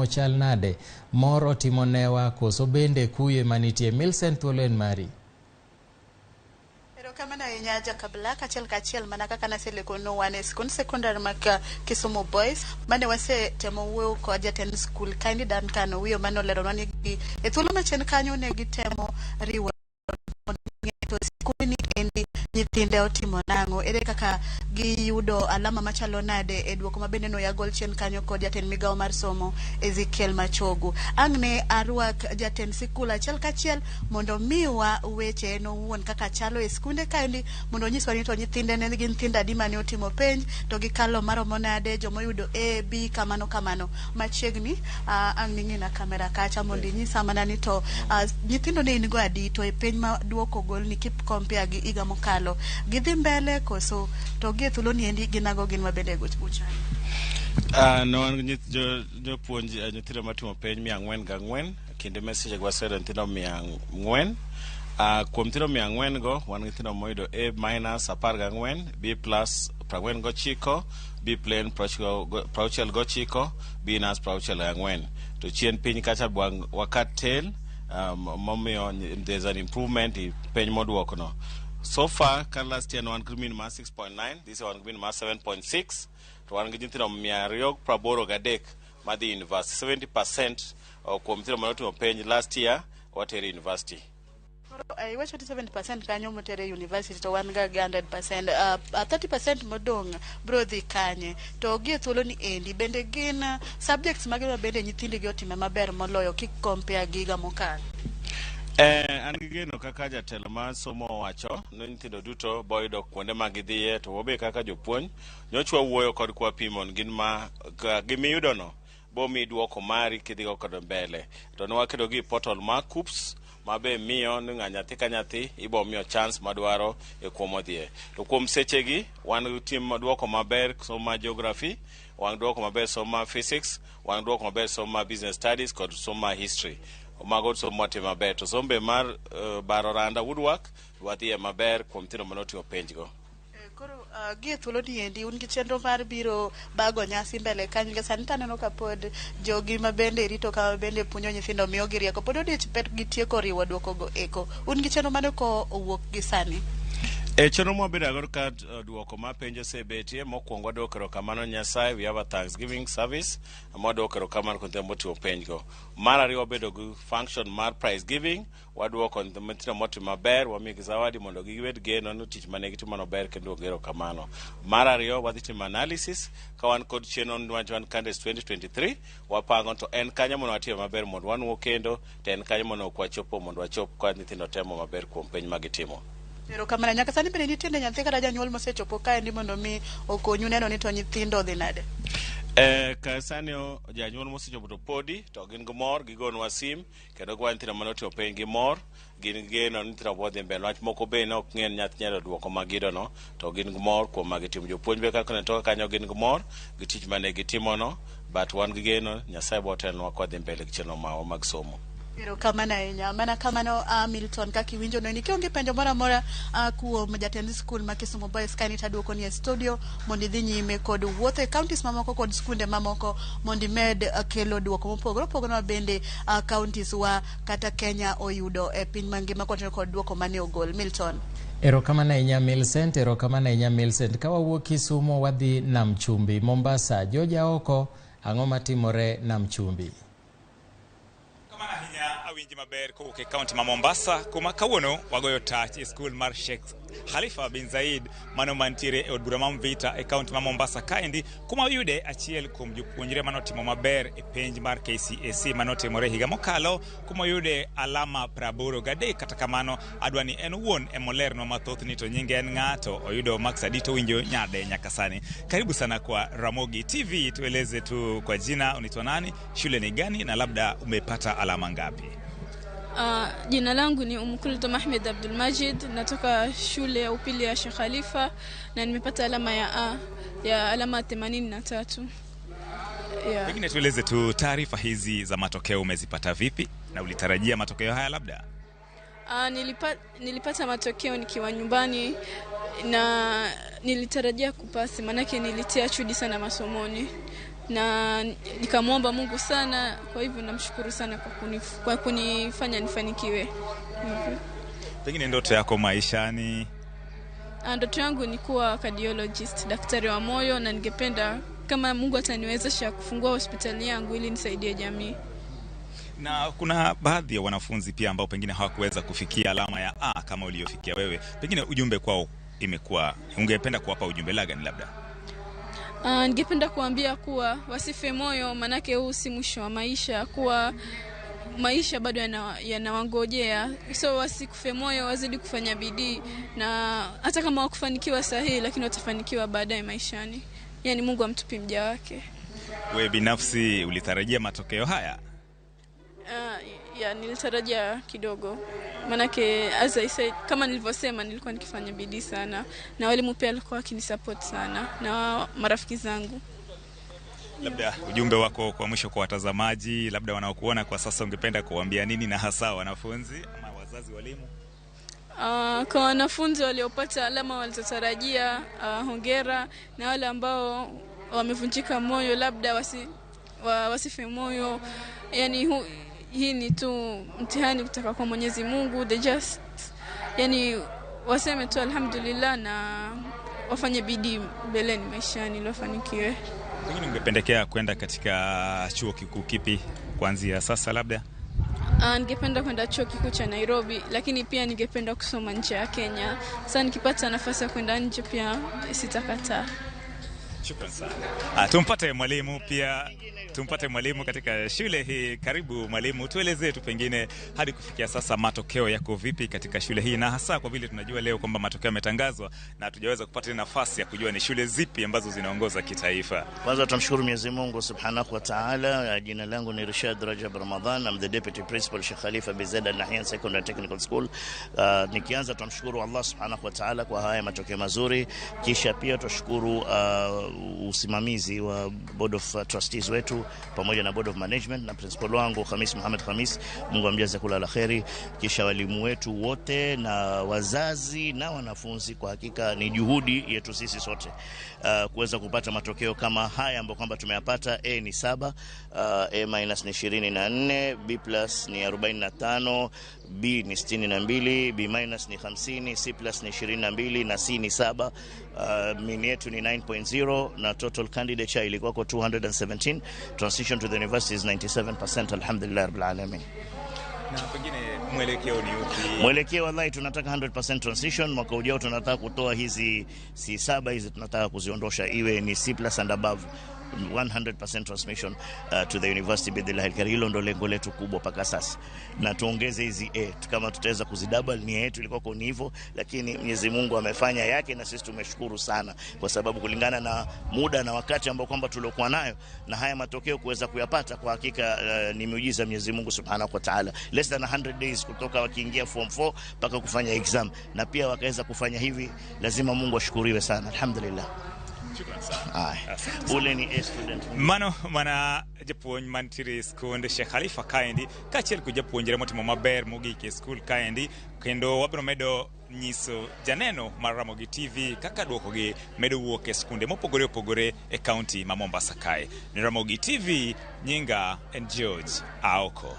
Chal nade? Mor otimo newa koso bende kuye manitie? Millicent, thuolo en mari. Erokamano ahinya Jakabla, kachiel kachiel mana kaka naselekonu wan e skund sekondar mag Kisumu Boys mane wasetemo wuoyo kod jatend skul kaendi Duncan Owiyo mane oleronwa ni gi e thuolo machien kanyo ne gitemo riwo to skundni endi nyithinde otimo nang'o, ere kaka giyudo alama machalo nade e duoko ma bende noya gol chien kanyo kod jatend migawo mar somo Ezekiel Machogu. Ang' ne arwak jatend sikul achiel kachiel mondo miwa weche en owuon kaka chalo e skunde kaendi mondo onyiswa ni to nyithinde ne gin nyithindo adi mane otimo penj to gikalo maromo nade, jomoyudo A, B kamano kamano. Machiegni ang' ning'ina kamera kacha mondo inyisa mana ni to nyithindo ne in go adi to e penj ma duoko ogol ni kip compare gi higa mokalo gidhi mbele koso to gi e thuolo ni endi gin ago gin mabende uchalo. Ne wan gi jopuonj nyithindo matimo penj 404 kinde message go waseyudo nyithindo 400. Kuom nyithindo 400 go wan gi nyithindo moyudo A minus 14, B plus 49, B plain 69, B minus 64. To chien piny kacha wakat tail momiyo there's an improvement e penj moduok no. So far ka last year ne wan gi mean mar 6.9, this year wan gi mean mar 7.6 to wan gi nyithindo 283 madhi university 70% kuom nyithindo mane otimo penj last year watero e university. Koro iwacho ni 70% kanyo motere university to wan ga gi 100%, 30% modong' bro dhi kanye to gi e thuolo ni endi bende gin subjects mage ma bende nyithindigi otime maber moloyo kik compare gi higa mokalo? An gi geno kaka jatelo mar somo owacho ni nyithindo duto boyudo kuonde ma gidhiye to wabe kaka jopuonj nyocha wawuoyo kod kwa pimo gin ma gimiyudono bomi duoko mari kidhigo kod mbele to ne waketo gi portal mar KUCCPS ma be miyo ni ng'a nyathi ka nyathi ibo miyo chance madwaro e kuom odhiye to kuom sechegi wan gi tim duoko maber somo mar geography, wan gi duoko maber somo mar physics, wan gi duoko maber somo mar business studies kod somo mar history. Mago somo mwatimo maber to somo be mar baro randa woodwork wadhiye maber kuom nyithindo mane otimo penj go. Koro gi e thuolo ni endi un gi chenro mar biro bago nyasi mbele kanyo nikech sani taneno ka pod jogi ma bende rito kama bende puonjo nyithindo miyogi rieko pod odich pek gitieko riwo duoko go eko un gi chenro mane ko owuok gi sani? E chenro mwabedo godo ka duoko mar penj osebetie mokwongo wadwoko erokamano Nyasaye. We have a thanksgiving service mwadwoko erokamano kuom nyithindo motimo penj go. Mar ariyo wabedo gi function mar prize giving, waduoko nyithindo motimo maber wamiyogi zawadi mondo gibed geno ni tich mane gitimo ber kendo duoko erokamano. Mar ariyo wadhi timo analysis ka wan kod chenro niwach wan candidates 2023 wapango to en kanyo mondo watime maber mondo wanuo kendo to en kanyo mondo ok wachopo mondo wachop ka nyithindo temo maber kuom penj ma gitimo. Erokamano. Nyaka sani bende nitiere nyathi kata janyuol mosechopo kaendi mondo mi okonyu neno ni to nyithindo odhi nade? Ka sani janyuol mosechopo to podi to gin gi mor gigonwa sim kendo gwa nyithindo mane otimo penj gi mor gin gi geno ni nyithindo bo dhi mbele wach moko be ne ok ng'e nyathi nyalo duoko ma giyudono to gin gi mor kuom ma gitimo. Jopuonj be kaka ne toka kanyo gin gi mor gi tich mane gitimono but wan gi geno Nyasaye bo telonwa kwa dhi mbele gi chenro marwa mag somo. Erokamano ahinya. Mana kamano Milton, kaka iwinjo no ni kionge penjo moro amora kuom jatend skul ma Kisumu Boys kaeni taduoko ni e studio mondo idhi nyime kod wuotho e counties mamoko kod skunde mamoko mondo imed kelo duoko mopogore opogore ma bende counties wa kata Kenya oyudo e piny mangima kotenore kod duoko mane ogol. Milton. Erokamano ahinya Millicent, erokamano ahinya Millicent. Ka wawuok Kisumu wadhi Nam Chumbi, Mombasa, Joja oko, ang'o matimore Nam Chumbi? Kamano ahinya awinji maber kowuok e kaunti ma Mombasa kuma kawuono wagoyo tach e skul mar Sheikh Khalifa bin Zaid mano mantiere e od bura ma Mvita e kaunti ma Mombasa kaendi kuma wayude achiel kuom jopuonjre manotimo maber e penj mar KCSE manotimore higa mokalo kuma oyude alama 83. Kata kamano adwa ni en owuon emolernwa mathoth ni to nyinge en ng'ato oyudo marks adi to winjo nyade nyaka sani. Karibu sana kwa Ramogi TV, tueleze tu kwa jina unaitwa nani, shule ni gani na labda umepata alama ngapi? Jina langu ni Umkultum Ahmed Abdul Majid, natoka shule ya upili ya Sheikh Khalifa na nimepata alama ya A ya alama 83. Yeah. Pengine tueleze tu taarifa hizi za matokeo umezipata vipi na ulitarajia matokeo haya labda? Nilipata matokeo nikiwa nyumbani na nilitarajia kupasi, manake nilitia chudi sana masomoni. na nikamwomba Mungu sana. Kwa hivyo namshukuru sana kwa kunifanya nifanikiwe hivyo. Pengine ndoto yako maishani? Ndoto yangu ni kuwa cardiologist, daktari wa moyo, na ningependa kama Mungu ataniwezesha kufungua hospitali yangu ili nisaidie jamii. Na kuna baadhi ya wanafunzi pia ambao pengine hawakuweza kufikia alama ya A kama uliofikia wewe, pengine ujumbe kwao imekuwa, ungependa kuwapa ujumbe gani labda? Ningependa kuambia kuwa wasife moyo, manake huu si mwisho wa maisha, kuwa maisha bado yanawangojea, so wasikufe moyo, wazidi kufanya bidii, na hata kama wakufanikiwa sahihi, lakini watafanikiwa baadaye maishani. Yani Mungu amtupi mja wake. Wewe binafsi ulitarajia matokeo haya? Ya, nilitarajia kidogo, manake as I said, kama nilivyosema, nilikuwa nikifanya bidii sana na walimu pia walikuwa wakinisupport sana na marafiki zangu. Labda ujumbe wako kwa mwisho kwa watazamaji labda wanaokuona kwa sasa, ungependa kuwaambia nini, na hasa wanafunzi ama wazazi, walimu? Kwa wanafunzi waliopata alama walizotarajia, hongera, na wale ambao wamevunjika moyo labda wasife moyo. Yani hii ni tu mtihani kutoka kwa Mwenyezi Mungu. They just, yani waseme tu alhamdulillah na wafanye bidii mbeleni maishani ili wafanikiwe. Pengine ungependekea kwenda katika chuo kikuu kipi kuanzia sasa labda? Ningependa kwenda chuo kikuu cha Nairobi, lakini pia ningependa kusoma nje ya Kenya. Sasa nikipata nafasi ya kwenda nje pia sitakataa. Shukran sana. Tumpate mwalimu pia, tumpate mwalimu katika shule hii. Karibu mwalimu, tuelezee tu pengine hadi kufikia sasa matokeo yako vipi katika shule hii, na hasa kwa vile tunajua leo kwamba matokeo yametangazwa na hatujaweza kupata nafasi ya kujua ni shule zipi ambazo zinaongoza kitaifa. Kwanza tunamshukuru Mwenyezi Mungu Subhanahu wa Ta'ala. Jina langu ni Rashad Rajab Ramadhan, I'm the deputy principal Sheikh Khalifa bin Zayed Al Nahyan Secondary Technical School. Nikianza tunamshukuru Allah Subhanahu wa Ta'ala kwa haya matokeo mazuri, kisha pia tushukuru usimamizi wa Board of Trustees wetu pamoja na Board of Management na principal wangu Khamis Muhammad Khamis, Mungu amjaze kula la kheri, kisha walimu wetu wote na wazazi na wanafunzi. Kwa hakika ni juhudi yetu sisi sote kuweza kupata matokeo kama haya ambayo kwamba tumeyapata. A ni 7, A minus ni 24, B plus ni 45, B ni 62, B minus ni 50, C plus ni 22 na C ni 7. Mean yetu ni 9.0 na total candidature ilikuwa kwa 217. Transition to the university is 97%, alhamdulillah rabbil alamin. Na pengine mwelekeo ni upi? Mwelekeo wallahi tunataka 100% transition. Mwaka ujao tunataka kutoa hizi C7 hizi, tunataka kuziondosha iwe ni C plus and above, 100% transmission to the university bidhillahi alkarim. Hilo ndo lengo letu kubwa mpaka sasa, na tuongeze hizi A kama tutaweza kuzidouble. Nia yetu ilikuwa ni hivyo, lakini Mwenyezi Mungu amefanya yake na sisi tumeshukuru sana, kwa sababu kulingana na muda na wakati ambao kwamba tuliokuwa nayo na haya matokeo kuweza kuyapata, kwa hakika ni miujiza Mwenyezi Mungu Subhanahu wa Ta'ala. Less than 100 days kutoka wakiingia form 4 mpaka kufanya exam, na pia wakaweza kufanya hivi, lazima Mungu ashukuriwe sana, alhamdulillah. Shukran sana. Ule ni A student. Mano mana japuonj mantiere e skund Sheikh Khalifa kaendi kaachiel kod japuonjre motimo maber mogik e skul kaendi, kendo wabiro medo nyiso janeno mar Ramogi TV kaka duokogi medo wuok e skunde mopogore opogore e kaunti ma Mombasa kae. Ni Ramogi TV, nyinga en George Aoko.